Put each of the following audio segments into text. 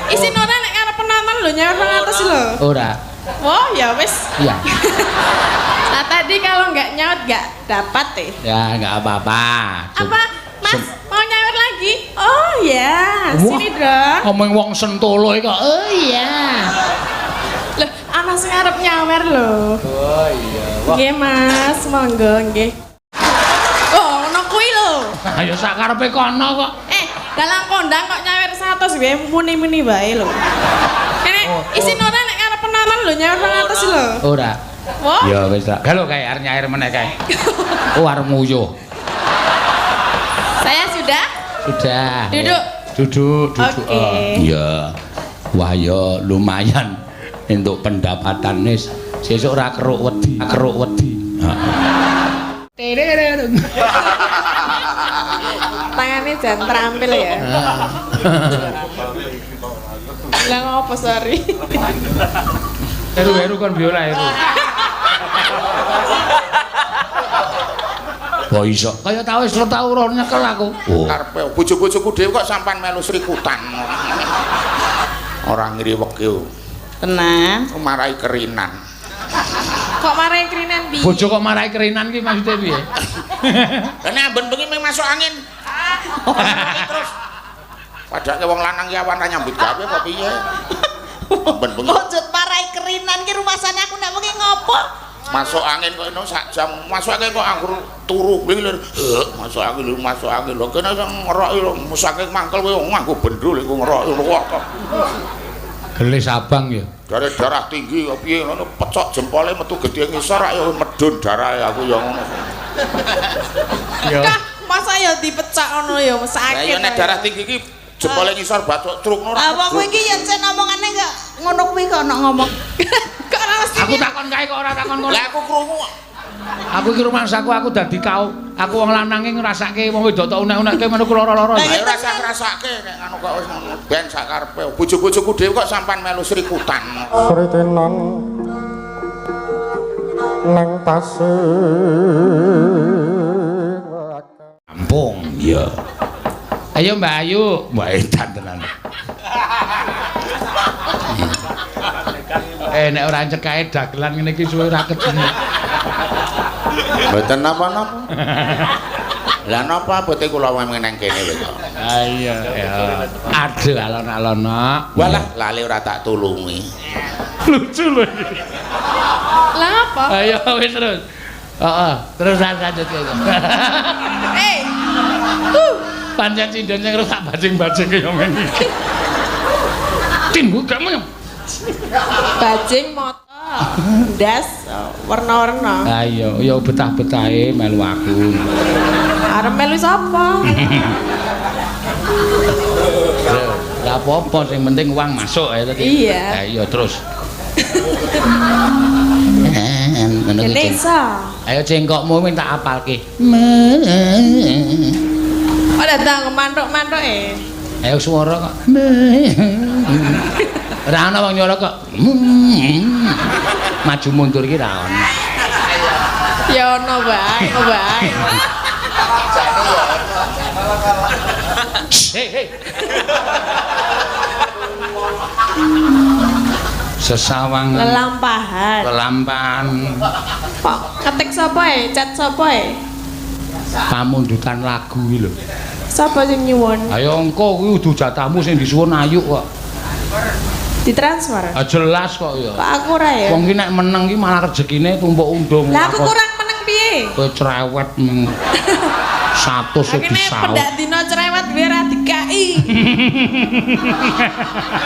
Isin ora nek karo penonton lho nyawer nang atas lho. Ora. Wah, ya wis. Iya. Nah, tadi kalau nggak nyaut nggak dapat deh. Ya, enggak apa-apa. Apa, Mas, mau nyawer lagi? Oh ya, Wah. sini dong. Ngomong wong Sentolo iki kok. Oh iya. Loh, ana sing arep nyawer lho. Oh iya. Nggih, Mas, monggo nggih. Oh, ngono kuwi lho. Ayo sakarepe kono kok. Eh, dalang kondang kok nyawer 100 gue muni-muni wae lho. Kene isin ora nek karo penonton lho nyawer nang atas lho. Ora. Wah, Ya wis lah. Galo kae arep nyair meneh kae. Oh arep nguyuh. Saya sudah. Sudah. Duduk. Duduk, duduk. Oke. Oh, iya. Wah ya lumayan untuk pendapatan wis. Sesuk ora keruk wedi, keruk wedi. Heeh. Tangannya jangan terampil ya. Lah ngopo sorry. Heru-heru kon biola heru. Kok iso? Kaya tau wis tau ora nyekel aku. Oh. Karepe bojo-bojoku dhewe kok sampean melu srikutan. Ora ngriweke. Tenan. Marai kerinan. Kok marai kerinan piye? Bojo kok marai kerinan ki maksudnya piye? Lah nek amben bengi mung masuk angin. Terus padake wong lanang ki awan ra nyambut gawe apa piye? Amben bengi Wujud marai kerinan ki rumasane aku nek wengi ngopo? Masuk angin kok eno sak jam. Masuk angin kok anggur turu kuwi masuk angin lho, masuk angin lho. Kene iso ngeroki lho, saking mangkel kowe nganggo bendul iku ngeroki lho kok. Gelis abang ya. Dari darah tinggi kok piye ngono pecok jempole metu gedhe ngisor rak ya medun darahe aku ya ngono. Ya. Kah, masa ya dipecak ngono ya Lah sakit. ya nek darah tinggi iki jempole ngisor bathuk truk ngono. Ah wong kuwi iki yen sen omongane gak ngono kuwi kok ono ngomong. Kok ora mesti. Aku takon kae kok ora takon kono. Lah aku krungu. Aku iki rumangsaku aku dadi kau. Aku wong lanange ngrasake wong wedok tok unek-unekke ngono ku lara-lara. Lah ora usah ngrasake nek ngono kok wis ngono ben sak karepe. Bojo-bojoku dhewe kok sampean melu srikutan. Sritenan nang pasir. Kampung ya. Ayo Mbak Ayu, Mbak edan tenan. Nek ora cekae dagelan ngene iki suwe ora kejenek. Mboten napa-napa. Lah napa abote kula nang kene lho kok. Ah iya ya. Aduh alon-alon nak. Walah lali ora tak tulungi. Lucu lho iki. Lah apa? Ayo wis terus. Heeh, terus lanjut ke. Eh. Pancen sindon sing tak bajing-bajing kaya ngene iki. Tin gak menyem. Bajing moto. Ndas warna-warna. Ah iya, ya betah-betahe melu aku. Arep melu sapa? Lah apa-apa sing penting uang masuk ya tadi. Iya. Lah iya terus. Ngono Kene ki. iso. Ayo cengkokmu minta apalke. Oh datang mantuk-mantuk e. Ayo swara kok. Ora ana wong nyuara kok. Maju mundur ki ra ono. Ya ono wae, ono wae. Hei, hei. Sesawangan Lelampahan. lelampahan Kok ketik sapa e? Chat sapa e? pamundutan lagu iki lho. Sapa sing nyuwun? Ayo engko kuwi kudu jatahmu sing disuwun Ayu kok. Ditransfer. Ah jelas kok ya. Kok aku ora ya? Wong ki nek meneng ki malah rezekine tumpuk undung. Lah aku kurang meneng piye? Kowe cerewet meng. 100 Lah kene disaut. pendak dina cerewet gue ora dikai.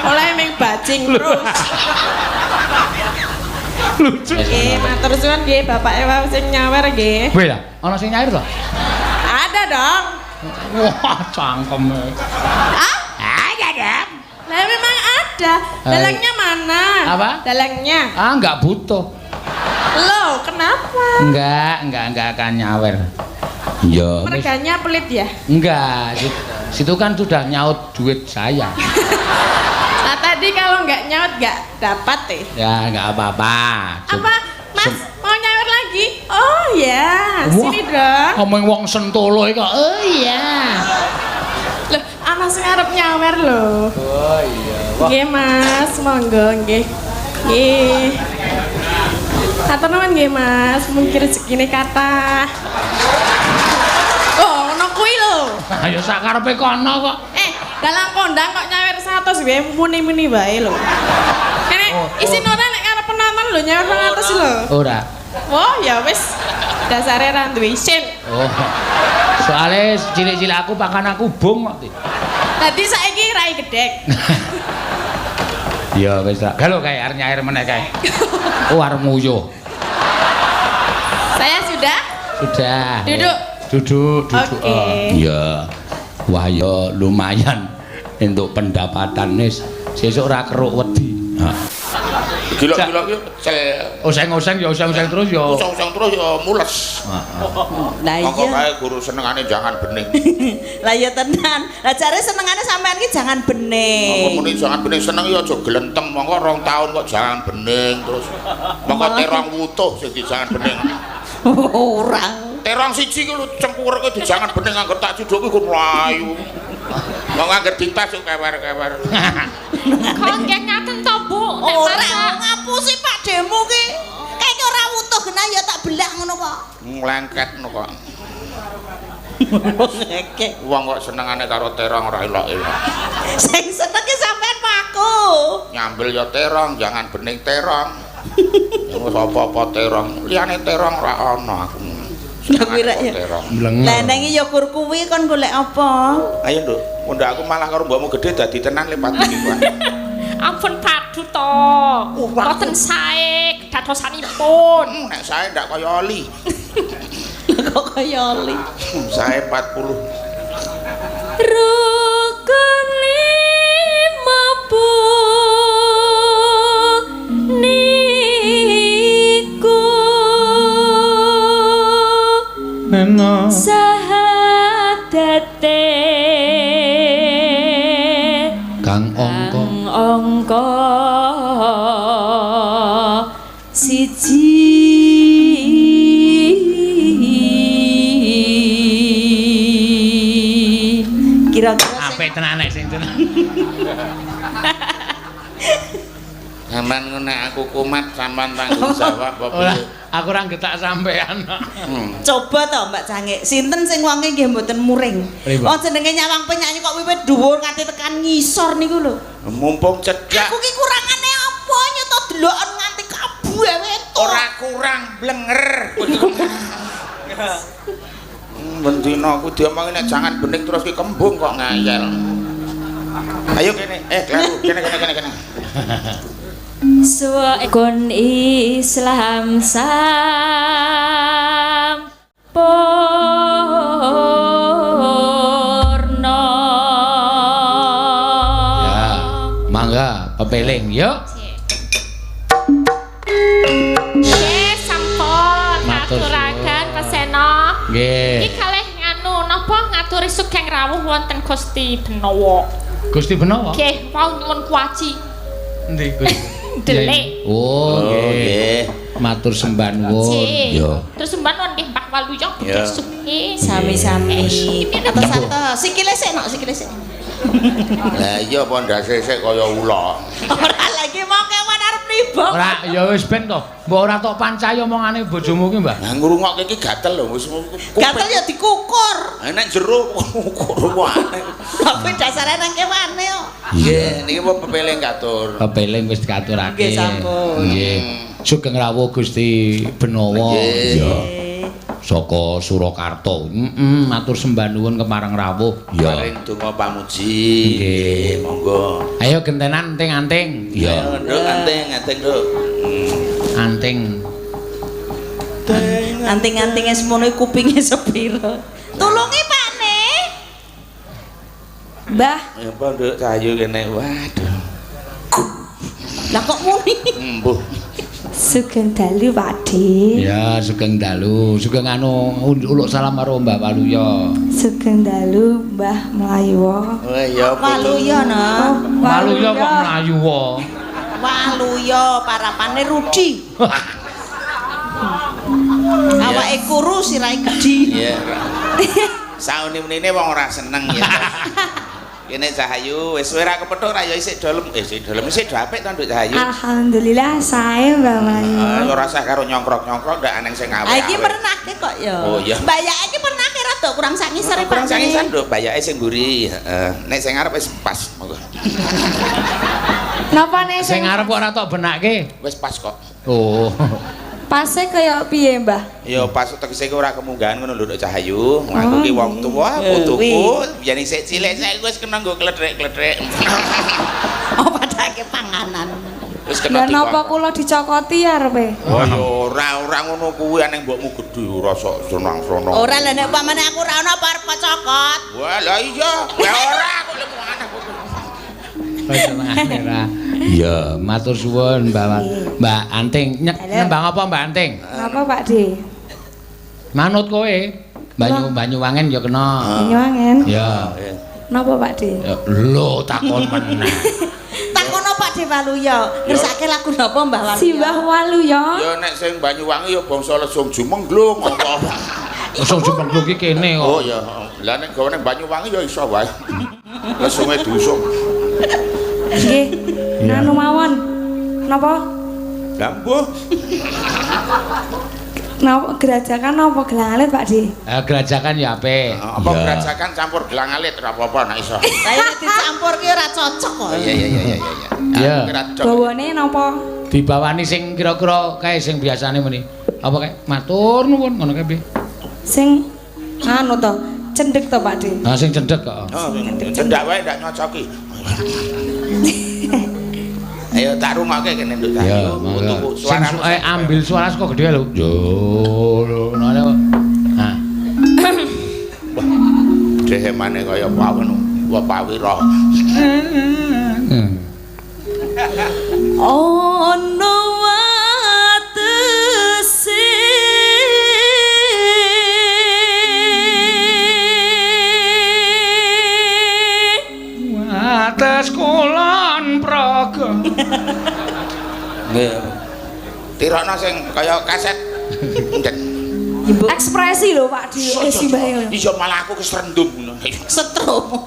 Oleh ming bajing terus. Lucu. Nggih, matur suwun nggih bapake wae sing nyawer nggih. Weh lah, ana sing nyair to? Ada dong. Wah, cangkeme. Ah? Ada dong. Lah memang ada. Dalangnya mana? Apa? Dalangnya. Ah, enggak butuh. Loh, kenapa? Enggak akan nyawer. Iya. Merganya pelit ya? Enggak, situ kan sudah nyaut duit saya. Nah tadi kalau nggak nyaut nggak dapat deh. Ya, enggak apa-apa. Apa? Mas, mau nyawer lagi? Oh ya, Wah. sini dong. Ngomong wong Sentolo iki kok. Oh iya. Loh, Ana sing arep nyawer lho. Oh iya. Nggih, Mas, monggo nggih. Nggih. Matur nuwun nggih, Mas. Mungkin rezekine kathah. Oh, ngono kuwi lho. Ayo sak karepe kono kok. Dalang kondang kok nyawer 100 wae muni-muni wae lho. Kene isin ora nek arep penonton lho nyawer 200 lho. Ora. Wah, ya wis. Dasare ra duwe isin. Oh. Soale cilik-cilik aku pakan aku bung kok. Dadi saiki rai gedhek. Ya wis tak. Galo kae arep nyair meneh kae. Oh arep nguyuh. Saya sudah? Sudah. Duduk. Duduk, duduk. Oke. Iya. Wah ya lumayan entuk pendapatan wis. Sesuk ora keruk wedi. Ha. Gila-gila ki pecel. Oseng-oseng ya oseng-oseng terus ya. Oseng-oseng terus ya mules. Lah Monggo iya. kae guru senengane jangan bening. Lah iya tenan. Lah jare senengane sampean ki jangan Monggo bening. muni jangan bening seneng ya aja gelentem. Monggo rong tahun kok jangan bening terus. Monggo terong wutuh sing di jangan bening. Ora. Terong siji ki lho cengkureke di jangan bening angger tak ciduk ki mlayu. Monggo angger ditas kok kewer-kewer. Kok nggih ngaten to, Bu? Nek Ora masak. ngapusi Pak Demo ki. Kayak ora wutuh genah ya tak belak ngono kok. Nglengket no kok. Ngekek. Wong kok senengane karo terong ora elok-elok. Sing seneng ki sampean apa aku. Nyambel ya terong, jangan bening terong. Ya wis apa-apa terong, liyane terong ora ana aku. Lah kuwi rek ya. Terong. Mlenger. Lah neng ya kur kuwi kon golek apa? Ayo nduk, mundak aku malah karo mbokmu gedhe dadi tenan lepat iki kok. Ampun padu to. Mboten sae dadosanipun. Nek sae ndak kaya oli. Kok kaya oli. Sae 40. Rukun lima niku Neno. sahadate Kang angka kang angka siji. Kira-kira sing apik tenan nek sing tenan. Sampeyan ngono nek aku kumat sampean tanggung jawab apa Ora, piye? aku ora getak sampean. Coba to Mbak Cangik, sinten sing wonge nggih mboten muring. Pripun? Wong jenenge nyawang penyanyi kok wiwit dhuwur nganti tekan ngisor niku lho. Mumpung cedhak Aku ki kurangane apa nyoto deloken nganti kabeh wetok. ora kurang blenger. Bendina aku diomongi nek jangan bening terus ki kembung kok ngayal. Ayo kene, kleru, kene kene kene kene. Suwekon Islam sampurna. Ya, mangga pepeling yuk. Nggih, sampun Matur ngaturaken pesena. Nggih. Iki kalih nganu napa ngaturi sugeng rawuh wonten Gusti Benowo. Gusti Benowo? Nggih, wau nyuwun kuaci. Endi Gusti? Delik. Oh, nggih. Matur sembah nuwun. Nggih. Ya. Terus sembah nuwun nggih Mbah Waluyo Ya. budhe sugih. Sami-sami. Atos-atos. Sikile sik nok, sikile sik. Lah iya apa ndase sik kaya ula. Ora lagi mau kewan arep niba. Ora, ya wis ben to. Mbok ora tok pancai omongane bojomu ki, Mbah. Lah ngrungokke iki gatel lho wis Gatel ya dikukur. Lah nek jero ngrungokne. Tapi dasare nang kewane kok. Nggih, niki apa pepeling katur. Pepeling wis dikaturake. Nggih, sampun. Nggih. Sugeng rawuh Gusti Benowo. Nggih. Ya. Saka Surakarta. Heeh, matur sembah nuwun kemareng rawuh. Ya. Paring donga pamuji. Nggih. Monggo. Ayo gentenan anting-anting. Ya. Ayo nduk anting, anting nduk. Anting. Anting-antinge semono iku kupinge sepiro. Tulungi Pak Ne. Mbah, Ya apa nduk cahayu kene. Waduh. Lah kok muni? Mbuh. sugeng dalu Pakde. Ya, sugeng dalu. Sugeng anu uluk salam karo Mbah Waluyo. Sugeng dalu Mbah Mlayuwa. Oh ya Waluyo no. Waluyo kok mlayu wo. Waluyo parapane Rudi. Awake kuru sirahe gedhi. Iya. Sauni-unine wong ora seneng ya. Kene Cahayu wis suwe ra kepethuk ra ya isik dolem. Isik dolem isik do apik to Nduk Cahayu. Alhamdulillah sae Mbah Waluyo. Ora usah karo nyongkrok-nyongkrok ndak aneng sing Ah awe. iki pernahke kok ya. Oh, iya. Bayake iki pernahke rada kurang sak ngisore Pak. Kurang sak ngisor Nduk, bayake sing mburi. Heeh. Nek sing ngarep wis pas, monggo. Napa nek Sing ngarep kok ora tok benake. Wis pas kok. Oh. Pase kaya piye, Mbah? Ya pas tegese ki ora kemunggahan ngono lho Nduk Cahayu. Aku ki wong tuwa, putuku, biyen isih cilik saiki wis kena nggo kledrek-kledrek. Oh padake panganan. Wis kena Lah napa kula dicokoti arepe? Oh ya ora ngono kuwi aneng mbokmu gedhe ora sok senang-senang. Ora lah nek pamane aku ora ono apa arep cokot. Wah lah iya. Ya ora aku lemu aneh kok. Senengane ra. Iya, matur suwun Mbak Mbak Anting. Nembang apa Mbak Anting? Napa Pak D? Manut kowe. Banyuwangen ya kena. Banyuwangen. Ya. Napa Pak D? Lho takon meneh. Takono Pak D Waluyo, ngersake lagu napa Mbah Waluyo? Simbah Waluyo. Ya nek sing Banyuwangi ya bangsa lesung jumengglung apa. Lesung jumengglung ki kene kok. Oh ya. Lah nek gawe ning Banyuwangi ya iso wae. Lesunge diusung. Nggih. Anu mawon. Napa? Lah mbuh. Napa gerajakan napa gelang alit Pak D? Gerajakan ya apik. Apa gerajakan campur gelang alit ora apa-apa nek iso. Lah nek dicampur ki ora cocok kok. Iya iya iya iya iya. Bawane napa? Dibawani sing kira-kira kae sing biasane muni. Apa kae? Matur nuwun ngono kae piye? Sing anu to, cendhek to Pak D. Ha sing cendhek kok. Oh, cendhek wae ndak nyocoki. Ayo tak rungokke kene Nduk Ya, Putuku suara ambil suara saka gedhe lho. Yo ngono. Ha. Wah. Dehemane kaya pawon. Wah pawira. Ono watese Wates kulon praga. Nggih. Tirokno sing kaya kaset. Ndek. Ekspresi lho Pak D. Simbah. Iya malah aku keserendum ngono. Setrum.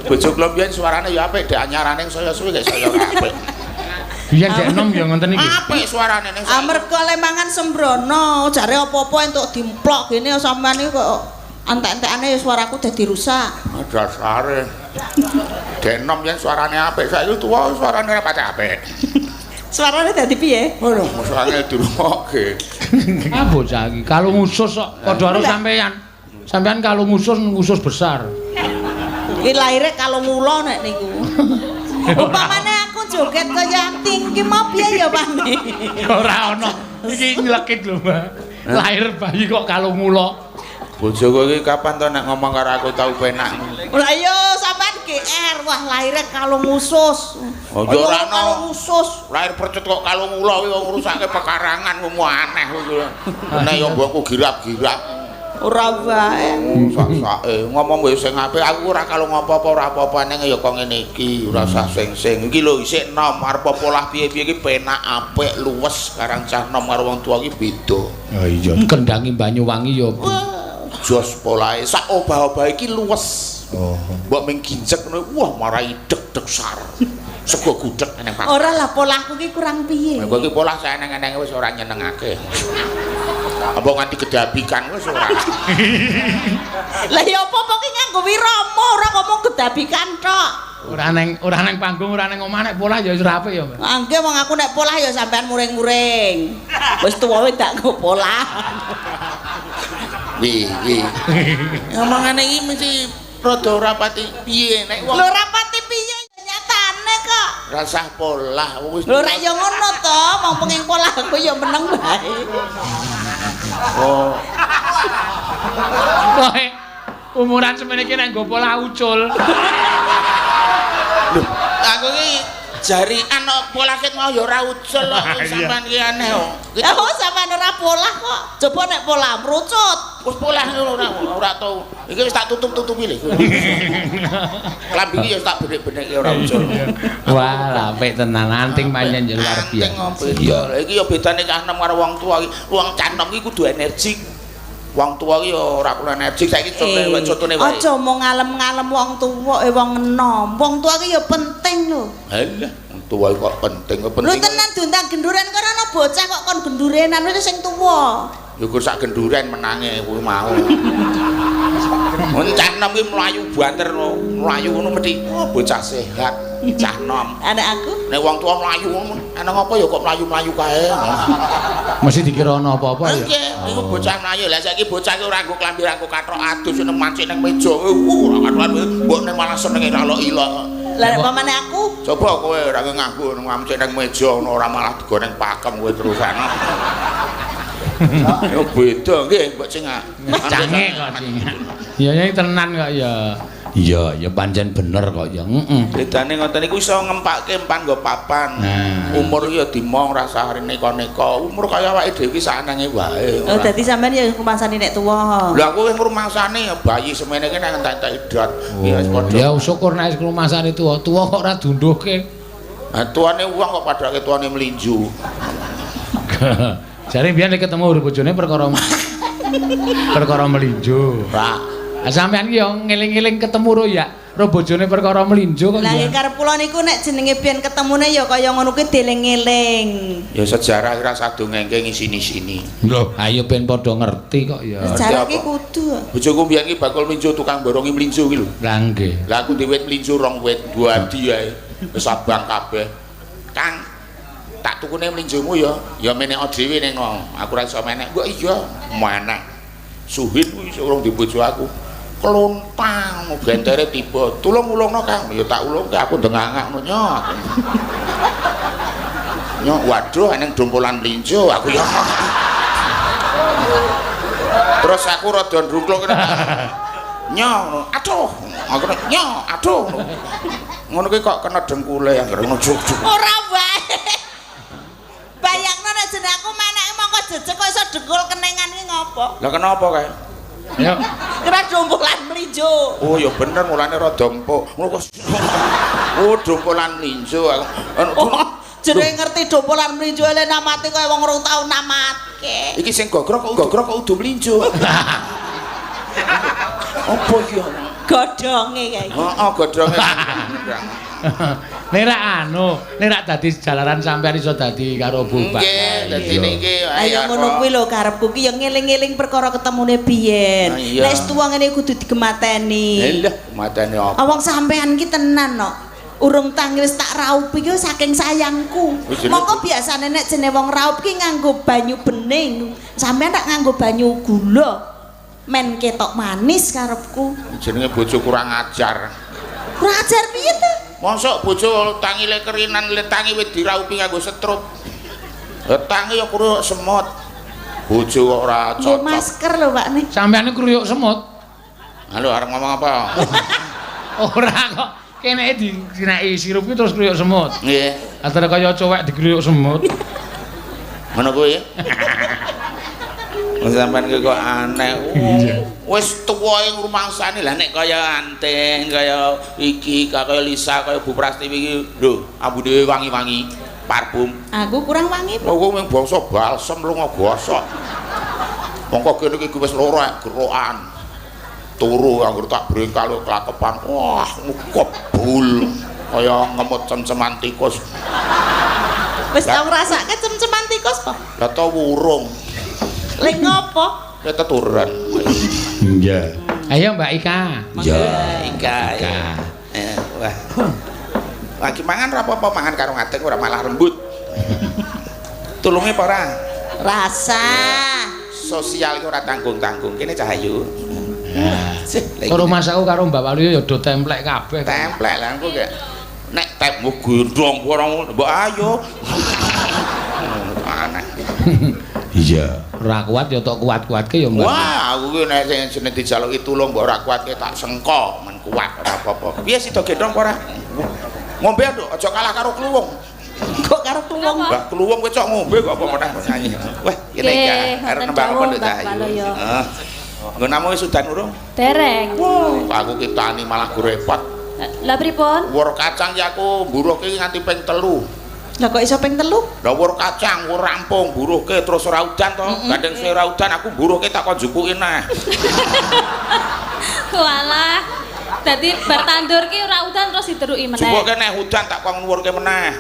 Bojo kula mbiyen suarane ya apik, dek anyarane saya suwe gak saya apik. Biyen dek enom ya ngoten iki. Apik suarane ning. Amarga le mangan sembrono, jare apa-apa entuk dimplok gene sampean iki kok entek-entekane suaraku dadi rusak. Dasare. Dek enom yen suarane apik, saiki tuwa suarane ora pati apik. Suarane dadi piye? Waduh, mosok angel dirungokke. Ah bocah iki kalung usus kok padha karo sampean. Sampean kalung usus usus besar. Iki lahire kalung ula nek niku. Upamane aku joget kaya anting ki mau piye ya, Pak? Ora ono. Iki nylekit lho, Mbak. Lahir bayi kok kalung ula. Bojoku iki kapan to nek ngomong karo aku tau penak. Lah iya sampean GR, wah lahire kalung usus. Oh ya ora kalung usus. Lahir percut kok kalung ula kuwi wong ngrusake pekarangan ngono aneh kuwi. Nek ya mbokku girap-girap. Ora wae. Sak-sake ngomong wis sing apik aku ora kalung apa-apa ora apa-apa ning ya kok ngene iki ora usah sing-sing. Iki lho isih enom arep polah piye-piye iki penak apik luwes karang cah enom karo wong tuwa iki beda. Oh iya, kendangi Banyuwangi ya. Jos polahe sak obah-obah iki luwes. Oh. Mbok ming ginjek ngono wah marai deg-deg sar. Sego gudeg nang pasar. Ora lah polahku ki kurang piye. Kowe iki polah saeneng-enenge wis ora nyenengake. Apa nganti gedabikan wis ora. Lah ya apa-apa ki nganggo wirama ora ngomong gedabikan tok. Ora neng panggung ora neng omah nek polah ya wis ora apik ya, Mbak. Angge wong aku nek polah ya sampean muring-muring. Wis tuwa wis tak nggo polah. Wih, wih. Ngomongane iki mesti rada ora pati piye nek wong. Lho ora pati piye nyatane kok. Rasah polah wis. Lho ora ya ngono to, wong pengin polah aku ya meneng wae. Oh. Kowe umuran semene iki nek nggo polah ucul. Lho, aku iki jarian kok polah ket mau ya ora ucul kok sampean iki aneh kok. Lah kok sampean ora polah kok. Coba nek polah mrucut. Wis polah ngono ora tau. Iki wis tak tutup-tutupi lho. Klambi iki ya tak benek-benekke ora ucul. Wah, apik tenan anting pancen luar biasa. Iya, iki ya bedane cah enom karo wong tuwa iki. Wong cah enom iki kudu energik. Wong tuwa ki ya ora perlu energik saiki contone contone wae. Aja mung ngalem-ngalem wong tuwa, wong enom. Wong tuwa ki ya penting lho. Halah, wong tuwa kok penting, kok Lho penting. tenan diundang genduren kok ana bocah kok kon gendurenan wis sing tuwa. Ya gur sak genduren menange kuwi mau. Wong cah nom ki mlayu banter no, mlayu ngono mesti oh bocah sehat, cah nom. Anak aku Nek wong tuwa mlayu ngono, ana ngapa ya kok mlayu-mlayu kae. Mesti dikira ana apa-apa ya. Nggih, iku bocah mlayu. Lah saiki bocah ki ora nggo klambi, ora nggo kathok adus nang mancik nang meja. Ora kathok mbok ning malah senenge ra ilok. Lah nek pamane aku Coba kowe ora nganggo mancik nang meja ngono ora malah digoreng pakem kowe terusan. Ya beda nggih mbok sing Cangik kok cingak. Ya ya tenan kok ya. Iya, ya pancen bener kok ya. Heeh. Bedane ngoten niku iso ngempake empan nggo papan. Nah. Umur ya dimong rasa neka-neka. Umur kaya awake dhewe iki saenenge wae. Oh dadi sampean ya rumangsani nek tuwa. Lah aku wis ngrumangsane ya bayi semene iki nek entek-entek idot. Ya wis padha. Ya syukur nek wis ngrumasane tuwa, tuwa kok ora dunduhke. Lah tuane wong kok padake tuane mlinju. Jare mbiyen nek ketemu karo bojone perkara perkara melinjo. Ra. Lah sampean ki yo ngeling-eling ketemu ro ya, ro bojone perkara melinjo kok Lah ya. nggih karep kula niku nek jenenge biyen ketemune ya kaya ngono kuwi dieling-eling. Ya sejarah ora sadongengke ngisini-sini. Lho, ayo ben padha ngerti kok ya. Sejarah apa? ki kudu. Bojoku mbiyen ki bakul mlinjo tukang borongi mlinjo ki lho. Lah nggih. Lah aku duwe wit mlinjo rong wit, dua adi ae. Wis abang kabeh. Kang, tak tukune mlinjomu ya. Ya meneko dhewe ning aku ora iso menek. Mbok iya, menek. Suhin kuwi iso urung dibojo aku. Klontang gentere tiba. Tulung ulungno Kang. Ya tak ulungke aku ndengangak ngono nyo. Aku. Nyo, waduh eneng dompolan mlinjo aku ya. Terus aku rada ndrukluk kene. Nyo, ngono. Aduh. Aku nyo, aduh. Ngono kuwi kok kena dengkule anggere ngono juk-juk. Ora wae. Bayangno nek jeneng aku meneke mongko jejeg kok iso dengkul kenengan ki ngopo? Lah kenapa kae? Ayo. Kira dompolan mlinjo. Oh ya bener mulane rada empuk. Ngono kok. Oh dompolan mlinjo aku. Oh, jenenge ngerti dompolan mlinjo ele namate kaya wong rong tau namatke. Iki sing gogrok kok gogrok kok udu mlinjo. Apa iki? Godhonge kae iki. Heeh, godhonge. Nek ra anu, nek ra dadi jalaran sampean iso dadi karo bubak. Nggih, dadi niki Ayo ngono kuwi lho karepku ki ya ngeling-eling perkara ketemune biyen. Ah, iya. Nek wis tuwa ngene kudu digemateni. Lah, matane apa? Wong sampean ki tenan no. Urung tangi wis tak raup iki saking sayangku. Wis jenenge- Mongko biasane nek jenenge wong raup ki nganggo banyu bening. Sampean tak nganggo banyu gula. Men ketok manis karepku. Jenenge bojo kurang ajar. Kurang ajar piye to? Mosok bojo tangi le kerinan le tangi wis diraupi nganggo setrup. Lah tangi ya kruyuk semut. Bojo kok ora Nggo cocok. masker lho Pak nih. Sampean iki kruyuk semut. Halo arep ngomong apa? Ora kok kene dineki sirup ki terus kruyuk semut. Nggih. Antara kaya cowek dikruyuk semut. Ngono kuwi. Wong sampean ki kok aneh. Wis tuwa ing rumangsane lah nek kaya Anting, kaya iki, kaya Lisa, kaya Bu Prastiwi iki lho, ambune wangi-wangi parfum. Aku kurang wangi. Lho kok mung bangsa balsem lunga gosok. Mongko kene iki wis loro gerokan. Turu anggere tak brengkal klakepan. Wah, kebul. Kaya ngemut cem-ceman tikus. Wis tau ngrasake cem-ceman tikus po? Lah to wurung. Lek ngopo? Ya teturan. Iya. Ayo Mbak Ika. Ya, Ika. Ika. Wah. Lagi mangan ora apa-apa, mangan karo ngadeg ora malah lembut. Tulunge apa ora? Rasa. Sosial ki ora tanggung-tanggung. Kene Cahayu. Sih, lha iki Karo masaku karo Mbak Waluyo ya do templek kabeh. templek lah engko gak. Nek tepmu gendong barang mbok ayo. Aneh. Iya. Ora kuat ya tok kuat-kuatke ya Mbak. Wah, aku ki nek sing jeneng dijaluki tulung mbok ora kuat ki tak sengko, men kuat ora apa-apa. Piye sida gendong apa ora? Ngombe nduk, aja kalah karo kluwung. Kok karo kluwung? Mbah kluwung kowe cok ngombe kok apa meneh nyanyi. Wah, kene iki Nggih, arep wonten nembang apa dawuh, nduk Mbah Cahayu? Waluyo. Heeh. Nggonamu wis udan urung? Dereng. Aku ki tani malah go repot. Lah pripun? Wor kacang ya aku mburuh ki nganti ping 3. Lah kok iso ping 3? Lah wur kacang wur rampung buruhke terus ora udan to. Gandeng suwe ora udan aku buruhke tak kon jupuki neh. Walah. Dadi bar tandur ki ora udan terus diteruki meneh. Jupuke neh udan tak kon ngurke meneh.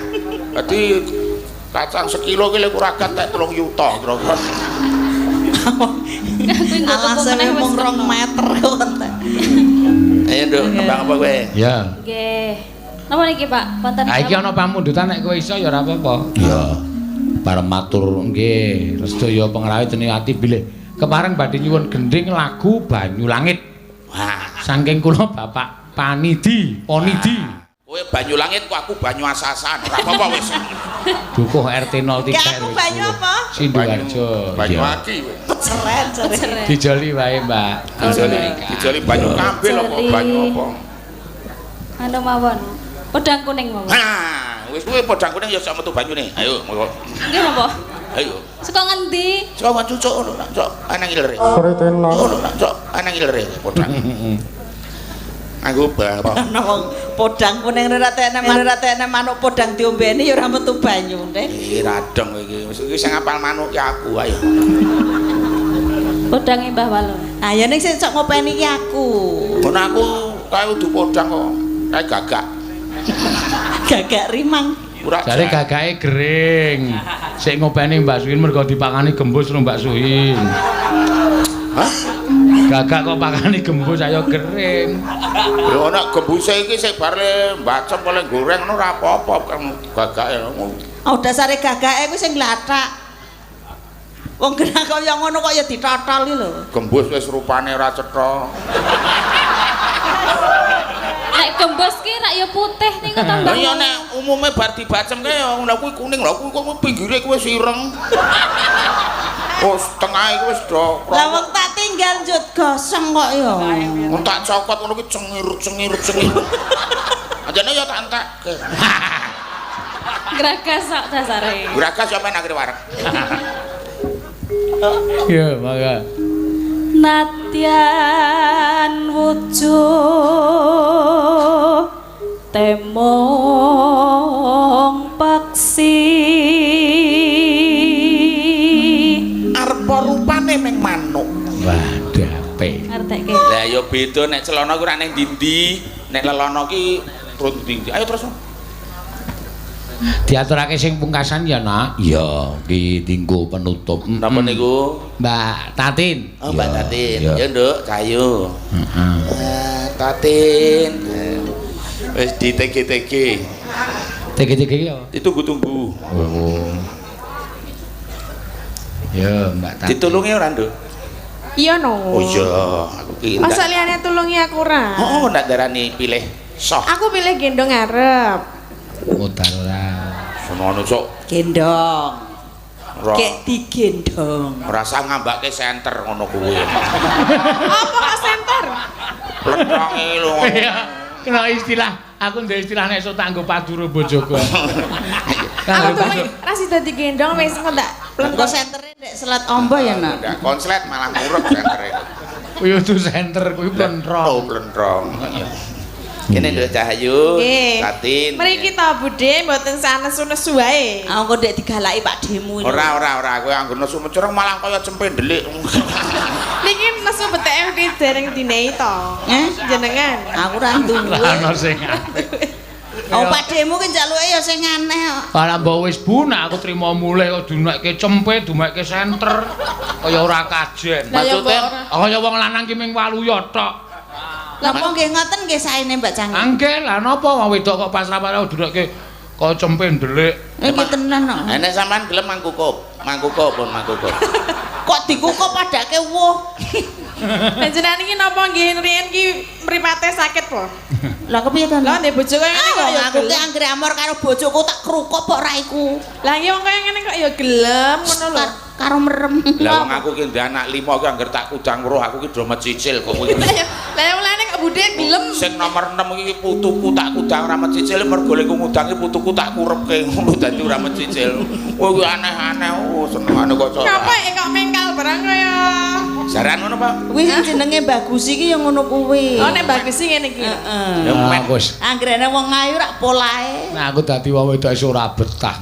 Dadi kacang sekilo ki lek ora gat tek 3 yuta kira-kira. Kuwi nggo tuku Alasane meneh wis mung 2 meter kok entek. Ayo Nduk, nembang apa kowe? Ya. Nggih. Napa niki Pak? Wonten. Ha iki ana pamundutan nek kowe iso ya ora apa-apa. Ya. Bareng matur nggih, sedaya pengrawit ati bilih kepareng badhe nyuwun gendhing lagu Banyu Langit. Wah, Saking kula Bapak Panidi, Ponidi. Kowe Banyu Langit kok aku banyu asasan, ora apa-apa wis. Dukuh RT 03 Ki aku banyu apa? Sinduharjo. Banyu Iya. aki kowe. Peceren jare. Dijoli wae, Mbak. Dijoli, dijoli banyu kambil apa banyu apa? Anu mawon. Podang kuning mawon. Nah, wis kuwi podang kuning ya sak metu banyune. Ayo, monggo. Nggih napa? Ayo. Saka ngendi? Coba cucuk ngono nak, cok. Ana ngilere. Sritenan Ngono nak, cok. Ana ngilere podang. Nganggo apa? Ana wong podang kuning ora tekne manuk podang diombeni ya ora metu banyune. Eh, radong iki. Wis iki sing ngapal manuk ki aku, ayo. Podange Mbah Walon. Ah ya ning sing sok ngopeni ki aku. Ngono aku kae udu podang kok. Kae gagak. Gagak rimang. Ora Jare gagake gering. Sik ngopeni Mbak Suhin mergo dipakani gembus karo Mbak Suhin. Hah? Gagak kok pakani gembus ayo gering. Lho ana gembuse iki sik bar le mbacem oleh goreng ngono ora apa-apa kan gagake. Oh dasare gagake kuwi sing glathak. Wong genah kaya ngono kok ya ditotol iki lho. Gembus wis rupane ora cetha. Nek gembus ki rak ya putih niku to Mbah. Lah iya nek umume bar dibacem kae ya lha kuwi kuning lha kuwi kok pinggire kuwi wis ireng. Oh, setengahe kuwi wis do. Lah wong tak tinggal njut gosong kok ya. Wong tak cokot ngono kuwi cengir cengir cengir. Ajane ya tak entekke. Gragas sak dasare. Gragas sampean akhire wareg. Ya, mangga. Nadyan wujud temong paksi Arep rupane meng manuk. Wah, dape. Ngertekke. Lah ya beda nek celana ku ora ning ndi-ndi, nek lelana ki turut ndi-ndi. Ayo terus. Diaturake sing pungkasan ya, Nak. Iya, iki dinggo penutup. Napa niku? Mbak Tatin. Oh, Mbak Tatin. Iya. Ya, Nduk, Cahayu. Heeh. Tatin. Wis di TG-TG. TG-TG ya. Ditunggu-tunggu. Oh. Ya, Mbak Tatin. Ditulungi ora, Nduk? Iya no. Oh iya, aku ki. Masa liyane tulungi aku ora? Oh, ndak darani pilih soh. Aku pilih gendong ngarep. Mutar ora. Sono sok Gendong. Kek digendong. Rasa ngambake senter ngono kuwi. Apa kok senter? Plentonge lho. Iya, kena istilah. Aku ndek istilah nek iso tak nggo paduro bojoku. Aku tuh ra sida digendong wis kok tak Engko sentere ndek Selat Ombo ya, Nak. Ndak konslet malah ngurep sentere. Kuwi udu senter, kuwi plentrong. Oh, plentrong. Kene Nduk Cahayu, Tatin. Mriki to Bude mboten sanesu-nesu wae. Ah engko ndek digalaki Pak Demu. Ora ora ora kowe anggo nesu mencereng malah kaya cempe ndelik. Niki nesu beteke mesti dereng dinehi to. Eh? Jenengan. Aku ora duwe. Lah ono sing apik. Oh Pak Demu ki njaluke ya sing aneh kok. Lah mbok wis bu nek aku trimo mulih kok dumekke cempe, dumekke senter. Kaya ora kajen. Lah ya mbok Maksudnya? ora. Kaya wong lanang ki ming waluya tok. Napa nggih ngoten nggih saene Mbak Canggih? Angge lah napa wong wedok kok pasrah-pasrah dumekke kaya cempe ndelik. Iki tenan kok. Nek sampean gelem mangkukup, mangkukup pun mangkukup. Kok dikukup padake wuh. Lah jenengan iki napa nggih riyen ki mripate sakit po? Lah kepiye to? Lah ndek bojo kaya ngene kok ya aku ki gelem. anggere amor karo bojoku tak krukop kok raiku. Lah iki wong kaya ngene kok ya gelem ngono lho. Karo merem. Lah wong aku ki ndek anak 5 ki angger tak kudang weruh aku ki do mecicil kok kowe. Lah ya mulane kok Bude bilem. Sing nomor 6 iki putuku tak kudang ora mecicil mergo lek ngudangi putuku tak kurepke ngono dadi ora mecicil. Oh kuwi aneh-aneh. Oh senengane kok cara. Ngapa ya kok mengkal barang kaya. Jaran ngono, Pak. Kuwi sing jenenge bagus iki ya ngono kuwi. Oh nek bagus sih ngene iki. Heeh. Ya Ah, men. wis. Anggrene wong ayu rak polahe. Nah aku dadi wong wedok iso ora betah.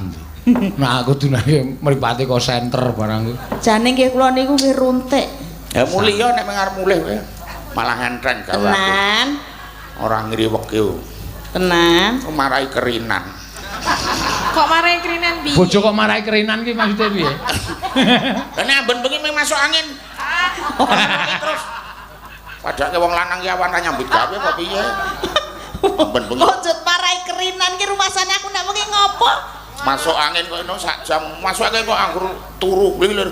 Nah aku dunake mripate kok senter barang kuwi. Jane nggih kula niku nggih runtik. Ya muliya nek mengarep mulih kowe. Malah enteng gawe aku. Tenan, Ora ngriweke. tenan. Marai kerinan. Kok marai kerinan piye? Bojo kok marai kerinan ki maksudnya piye? Lah nek amben bengi mung masuk angin. Terus padake wong lanang ki awan ra nyambut gawe apa piye? Amben bengi Kok marai kerinan ki rumasane aku nek wengi ngopo? Masuk angin kok eno sak jam. Masuk angin kok anggur turu kuwi lho.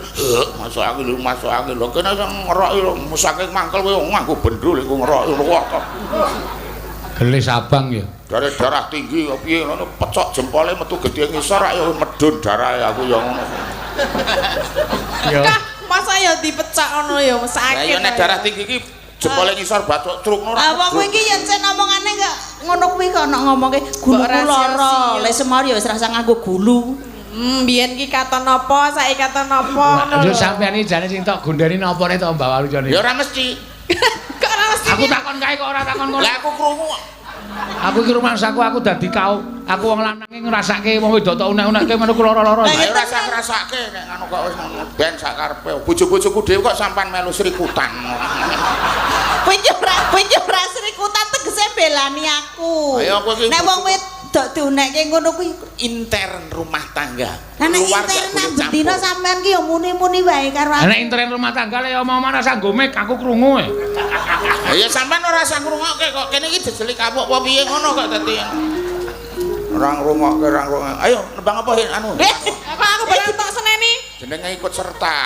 Masuk angin lho, masuk angin lho. Kene iso ngeroki lho, saking mangkel kowe nganggo bendul iku ngeroki lho kok. Gelis abang ya. Dari darah tinggi kok piye ngono pecok jempole metu gedhe ngisor rak ya medun darahe aku ya ngono. Ya. Kah, masa ya dipecak ngono ya Lah sakit. ya nek darah tinggi iki jempole ngisor bathuk truk ngono. Ah wong kuwi iki yen sen omongane gak ngono kuwi kok ono ngomongke guluku Mbok lara. rasio-sio. Lek semar ya wis rasa nganggo gulu. Biyen ki katon apa, saiki katon apa ngono. Yo lho. sampean iki jane sing tok gondeni napane to Mbak Walujo Ya ora mesti. Kok ora mesti. Aku takon kae kok ora takon kono. Lah aku krungu. Aku iki rumangsaku aku dadi kau. Aku wong lanang iki ngrasake wong wedok tok unek-unekke ngono ku lara-lara. Lah ya ora usah ngrasake nek ngono kok wis ngono ben sak karepe. Bojo-bojoku dhewe kok sampan melu srikutan. Kowe iki ora srikutan tegese belani aku. Ayo, kowe iki Nek wong wedok diunekke ngono kuwi Intern rumah tangga. Lah nek Luar gak intern boleh nang bendina campur. sampean ki ya muni-muni wae karo aku. Nek intern rumah tangga le omong-omong rasa nggomek aku krungu e. Lah ya sampan ora usah ngrungokke kok. Kene iki jejeli kapuk apa piye ngono kok dadi. Ora ngrungokke, ora ngrungokke. Ayo nembang apa Hin anu? Apa aku barang tok seneni? Jenenge ikut serta.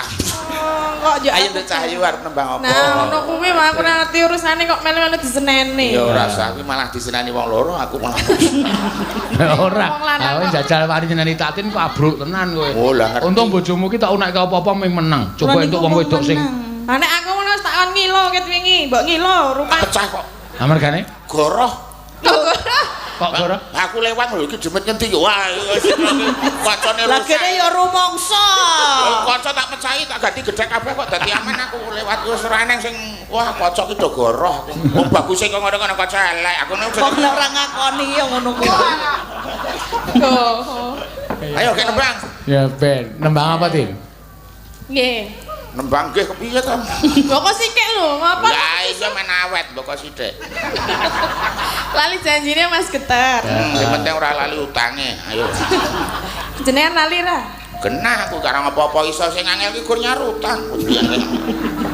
Oh, kok yo. Ayo Nduk Cahyu arep nembang apa? Nah, ngono kuwi mah aku ora ngerti urusane kok melu-melu diseneni. Ya ora usah, kuwi malah disenani wong loro aku malah. Ora. Wong lanang Aku kok. jajal wani nyeneni Tatin kok abruk tenan kowe. Oh, lah ngerti. Untung bojomu ki tok unekke apa-apa ming meneng. Coba Kula entuk niku wong wedok sing meneng. Lah nek aku ngono wis tak kon ngilo ket wingi, mbok ngilo rupa. Pecah kok. amargane Goroh. kok goro. Aku lewat lho iki demet ngendi iki. Wah, kacane Lah rusak. kene ya rumangsa. Kaca tak pecahi tak ganti gedhek kabeh kok dadi aman aku lewat wis ora eneng sing wah kaca ki do goroh. Wong baguse kok ngono kono kaca elek. Aku nek Wong nek ora ngakoni ya ngono kuwi. Oh. Ayo gek nembang. Ya ben, nembang apa Tin? Nggih. Nembang nggih kepiye to? Mbok kok sikik lho, ngapa? Lah iya men awet mbok kok sithik. Lali janjine Mas Geter. Sing penting ora lali utange. Ayo. Jenengan lali ra? Genah aku karang apa-apa iso sing angel ki gur nyarutang.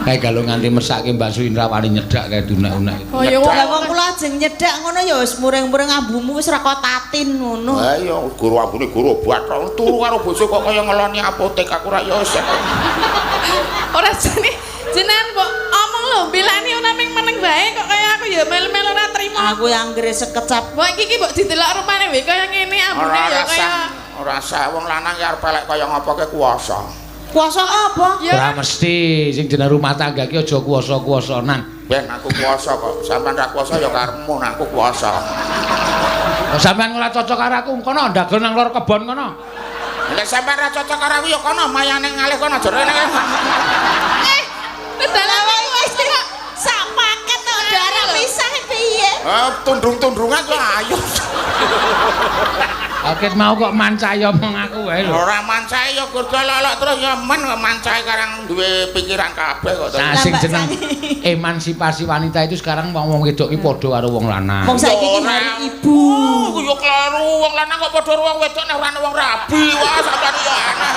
Kae galo nganti mesake Mbak Suindra wani nyedak kae dunek-unek. Oh ya wong Lah wong kula ajeng nyedak ngono ya wis muring-muring ambumu wis ora kok tatin ngono. Lah iya guru ambune guru obat turu karo bojo kok kaya ngeloni apotek aku ra ya wis. Ora jane jenengan mbok omong lho belani ora ming meneng bae kok kaya aku ya melu-melu ora trimo. Aku yang anggere sekecap Mbok iki ki mbok didelok rupane wae kaya ngene ambune Ora ya kaya rasah, ora rasah wong lanang ki arep elek kaya ngopo ke kuwasa. kuasa apa? ya Ora mesti sing jeneng rumah tangga ki aja kuwasa-kuwasanan. Ben aku kuwasa kok. Sampeyan ra kuwasa ya karepmu nek aku kuwasa. Kok sampean ora cocok karo aku kono ndagel nang lor kebon kono. Nek sampeyan ra cocok karo aku ya kono mayane ngalih kono jerene. eh dalam Wis kok sak paket kok darah pisah piye? Eh tundung-tundungan kok ayo. Oke mau kok mancai omong aku wae lho. Ora mancae ya gur lolok terus ya men kok mancae karang duwe pikiran kabeh kok. Nah, sing Lah, Mbak jeneng emansipasi wanita itu sekarang wong-wong wedok ki padha karo wong lanang. Wong saiki iki Ora. hari ibu. Oh, yo kleru wong lanang kok padha karo wong wedok nek ora ana wong rabi. Wah, sampeyan yo aneh.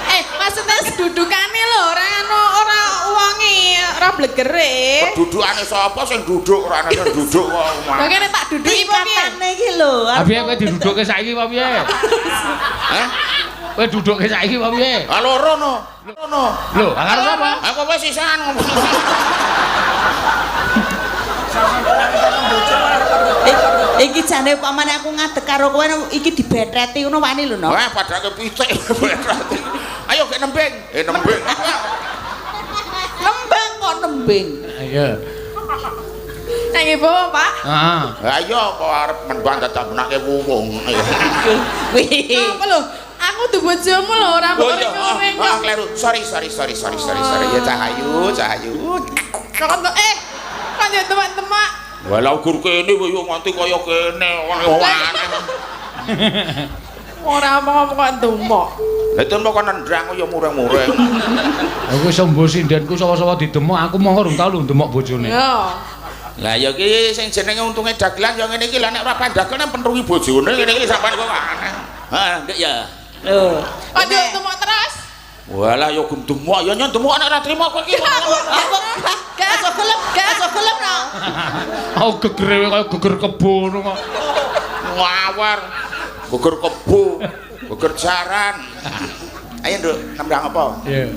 Eh, maksudnya kedudukane lho ora anu ora wonge, ora blegere. Kedudukane sapa sing duduk ora ana sing duduk kok. Lah kene tak duduki apa piye? Tingkatane iki lho. Ah piye kowe didudukke saiki apa piye? Hah? Kowe dudukke saiki apa piye? Ah loro no. Loro no. Lho, ah, karo sapa? Aku wis sisan ngomong. Iki jane upamane aku ngadeg karo kowe iki dibeteti ngono wani lho no. Wah, padake pitik. Ayo gek nembing. Eh nembing. Nembang kok nembing. Iya. Nangge bawa, Pak. Heeh. Lah iya kok arep mendang dadak benake wuwung. Wih. Apa lho? Aku dudu bojomu lho, ora Oh iya, mbok oh, kleru. Sorry. Ya Cahayu, Cahayu. Kok kok yo temak-temak. Walau gur kene yo nganti kaya kene. Aneh. Ora omong-omong kok ndumok. Lah itu kok nendang ya mureng-mureng. Aku iso mbo sindenku sawa-sawa didemok, aku mongko rung tau lho ndemok bojone. Yo. Lah ya iki sing jenenge untunge dagelan ya ngene iki lah nek ora pandagel nang pentrungi bojone ngene iki sampean kok aneh. Heeh, ndek ya. Lho. Kok yo demok terus? Walah ya gum demok ya nyon demok nek ora trimo kowe iki. Aku gak iso gelem, gak iso gelem no. Aku gegere kaya geger kebo ngono kok. Ngawar. Geger kebo, geger jaran. Ayo nduk, nembang apa? Iya.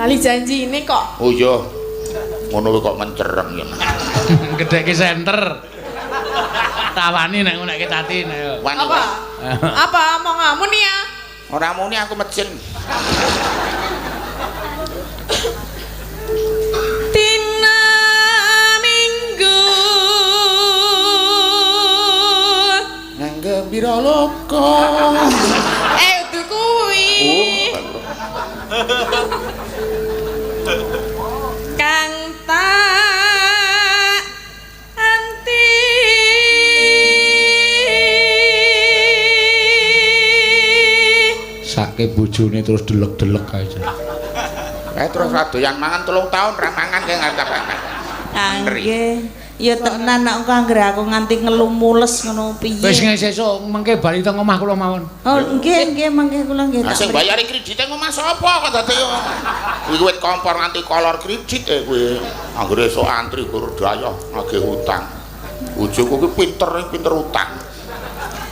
Lali janji ini kok. Oh iya. Ngono kuwi kok mencereng ya. Gedheke senter. Tawani nek ngono nek tati nek. Apa? Apa omonganmu nih ya? Ora muni aku mejen. Dina Minggu nang gembira loka. Udu kuwi. Kang tak anti Sake bojone terus delek-delek ae. Terus ra doyan mangan 3 tahun ra mangan kae ngarep apa. Nggih. Ya tenan nek engko anggere aku nganti ngelumules ngono piye. Wis sesuk mengke bali teng omah kula mawon. Oh nggih nggih mengke kula nggih. Lah sing bayari kredite omah sapa kok dadi kuwi wit kompor nganti kolor kredit kuwi. Anggere esuk antri gur dayoh nagih utang. Bojoku ki pinter utang.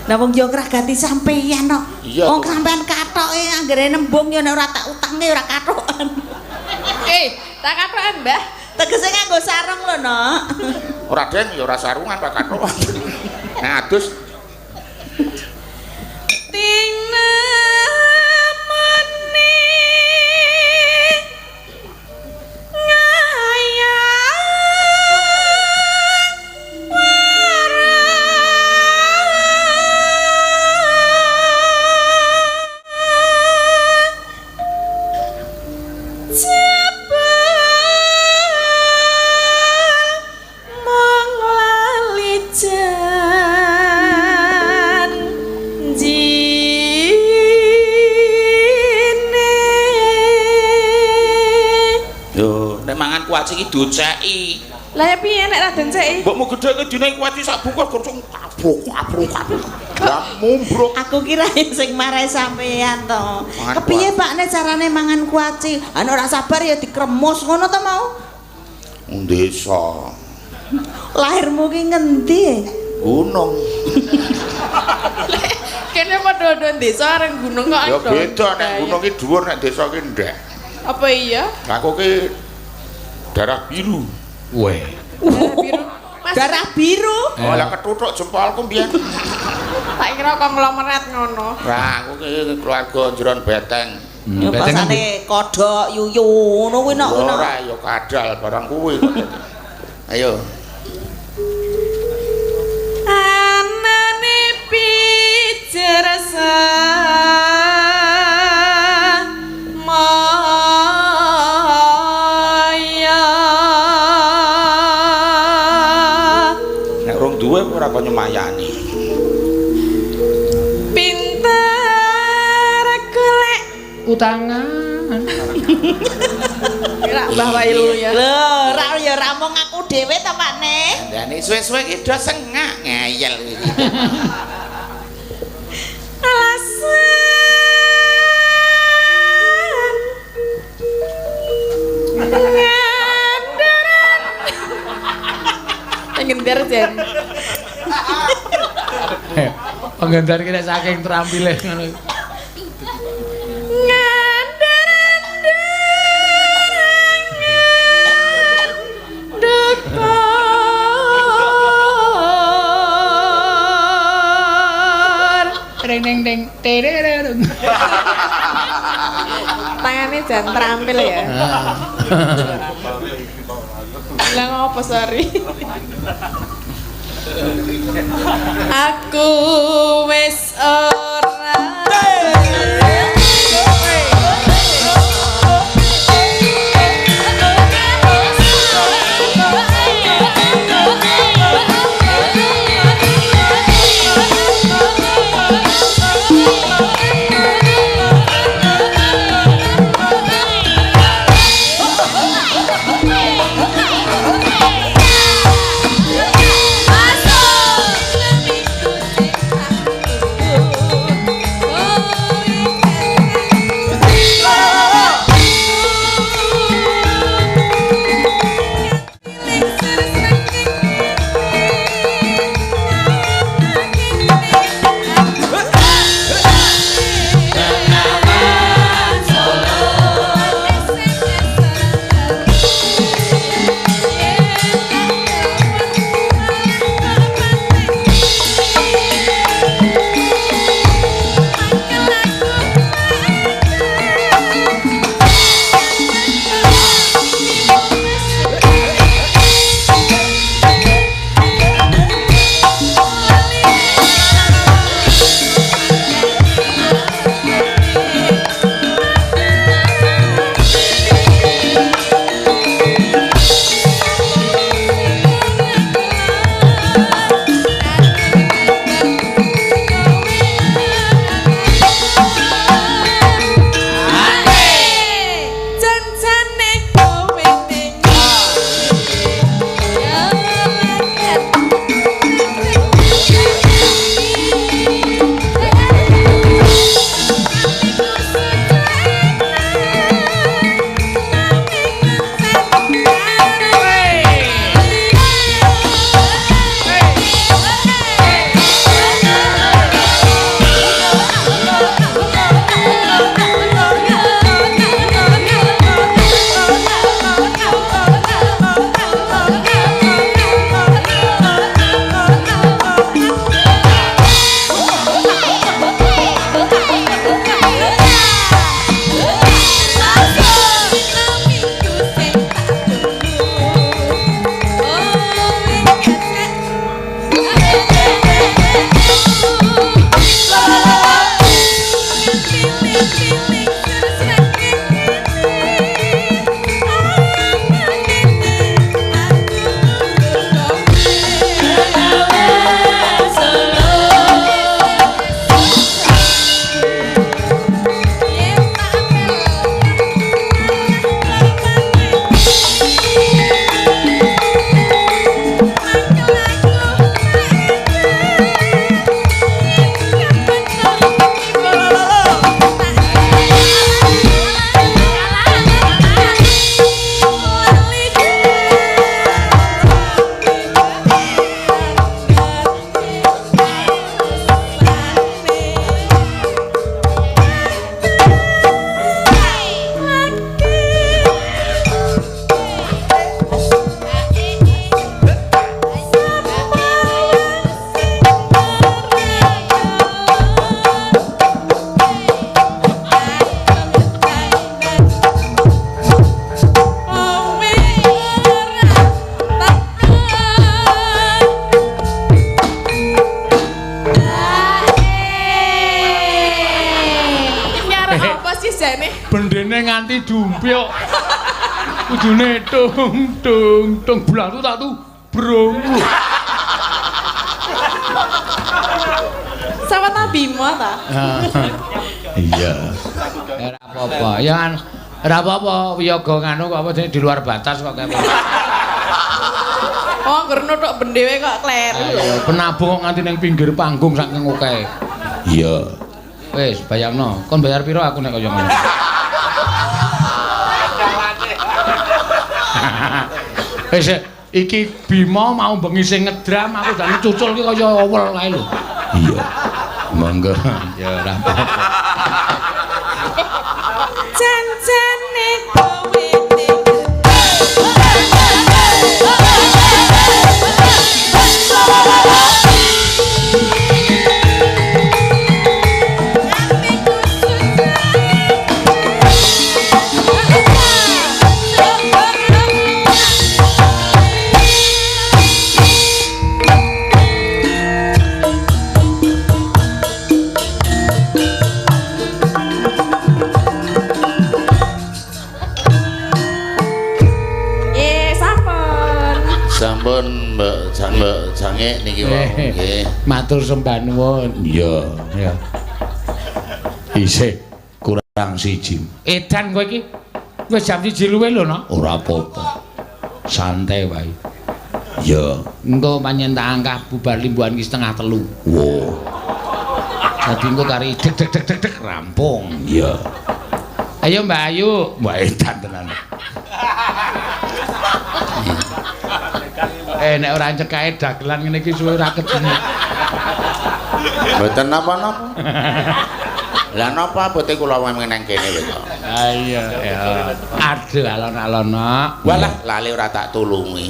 Lah wong yo ngragati sampeyan kok. Wong sampean kathoke anggere nembung yo nek ora tak utange ora kathokan. Tak kathokan, Mbah. Tegese nganggo sarung lho, Nok. Ora deng ya ora sarungan Pak kathokan. Nah, adus Tina meni ngayang kuaci iki doceki. Lah ya piye nek ra denceki? Mbokmu gedheke dine kuaci sak bungkus gocong kabuk. Lah mumbruk. Aku kira sing marai sampean to. Kepiye Pak nek carane mangan kuaci? Ana ora sabar ya dikremus ngono to mau? Desa. Lahirmu ki ngendi? Gunung. Kene padha-padha desa areng gunung kok. Ya beda nek gunung ki dhuwur nek desa ki ndek. Apa iya? Aku ki darah biru. Weh. Darah biru. Darah biru? Oh, lah ketuthuk jempolku mbiyen. Tak kira konglomerat ngono. Lah aku ki keluarga jeron beteng. Ya pasane kodhok yuyu ngono kuwi nok. Ora ya kadal barang kuwi. Ayo. Anane pijer Ora kok nyemayani. Pinter golek utangan. Kira Mbah Wailu ya. Lho, ra ya ra mung aku dhewe ta Pak Ne. Ndane suwe-suwe iki do sengak ngeyel iki. Alasan ngandaran. Ngender jen. Penggendar ki nek saking trampile ngono. Ngandaran duka. Reng ding terereng. Tangane jan terampil ya. Lah ngopo sorry. Aku wis ora Bendene nganti dumpyuk. Kudune tung tung tung bulan tu tak tu brung. Sama ta Bimo ta? Iya. Ora apa-apa. Ya kan ora apa-apa wiyaga nganu kok apa jenenge di luar batas kok kayak. Oh, ngger nuthuk bendewe kok kleru. Ayo, penabung kok nganti ning pinggir panggung saking akeh. Iya. Wis, bayangno, kon bayar piro aku nek kaya ngono. Wis iki Bima mau bengi sing ngedram aku jane cucul ki kaya owel kae lho. Iya. Monggo. Ya ora apa-apa. Jan-jane kowe ning Cangik niki wae. Nggih. Matur sembah nuwun. Iya, ya. Isih kurang siji. Edan kowe iki wis jam 1 luwih lho, no. Ora apa-apa. Santai wae. Iya. Engko pancen tak angkah bubar limbuhan ki 2:30. Wo. Dadi engko kari deg deg deg deg deg rampung. Iya. Ayo Mbak Ayu, Mbak edan tenan. Nek ora cekae dagelan ngene iki suwe ora ketemu. Mboten napa-napa. Lah napa abote kula nang kene wis kok. Ah iya ya. Aduh alon-alon nok. Walah lali ora tak tulungi.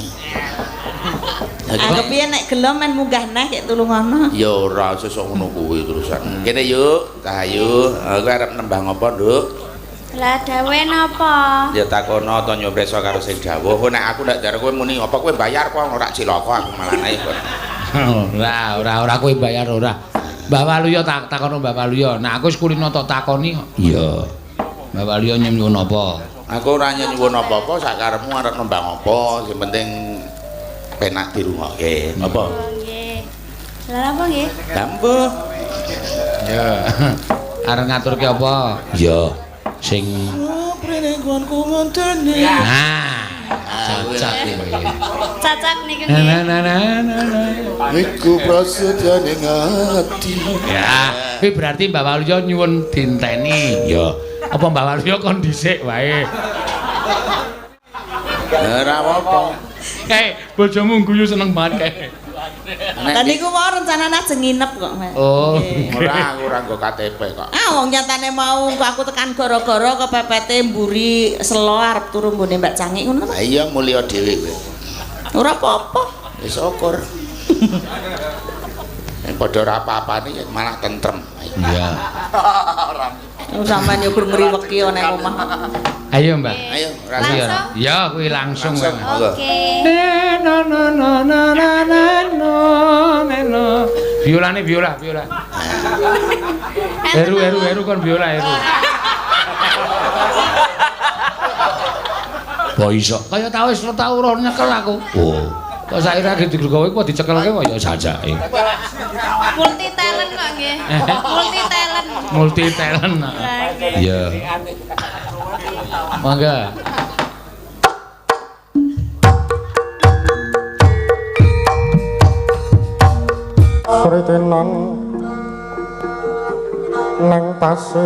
Aku piye nek gelem men munggah neh kek tulungono. Ya ora sesuk ngono kuwi terusan. Kene yuk, Cahayu. Aku arep nembang apa, Nduk? Lah dawe napa? Ya takono to nyopreso karo sing dawuh. Nek aku ndak jar kowe muni apa kowe bayar kok ora cilaka aku malah ae kok. Ora, ora, ora kowe bayar ora. Mbah Waluyo tak takono Mbah Waluyo. Nek aku wis kulino tok takoni kok. Iya. Mbah Waluyo nyuwun apa? Aku ora nyuwun apa-apa, sakarepmu arep nembang apa, sing penting penak dirungokke. Apa? Nggih. Lah apa nggih? Lah mbuh. Ya. Arep ngaturke apa? Iya. Sing nah, cacak kuwi. Cacak niku Na nggih. na na na na. Iku prasetyane ati. Ya, kuwi berarti Mbah Waluyo nyuwun dinteni. Ya. Apa Mbah Waluyo kon dhisik wae. Ora apa-apa. Kae bojomu guyu seneng banget kae. Lah niku mau rencanane ajeng nginep kok, Mas. Oh. Ora aku ora nggo KTP kok. Ah wong nyatane mau engko aku tekan gara-gara kepepete mburi selo arep turu nggone Mbak Cangik ngono to. Lah iya mulya dhewe kowe. Ora apa-apa. Wis syukur. Nek padha ora apa-apane ya malah tentrem. Iya. Sampeyan yo gur ngriweki ana omah. Ayo, Mbak. Ayo, Iya. Ya, kuwi langsung wae. Oke. Na na na na na na na na na. Biolane biola, biola. Heru heru heru kon biola heru. Kok iso? Kaya tau wis tau ora nyekel aku. Oh. Kok saiki ra digawe kok dicekelke kok ya jajake. Multi talent kok nggih. Multi talent. Multi talent. Iya. Mangga. Sritenan nang pasir.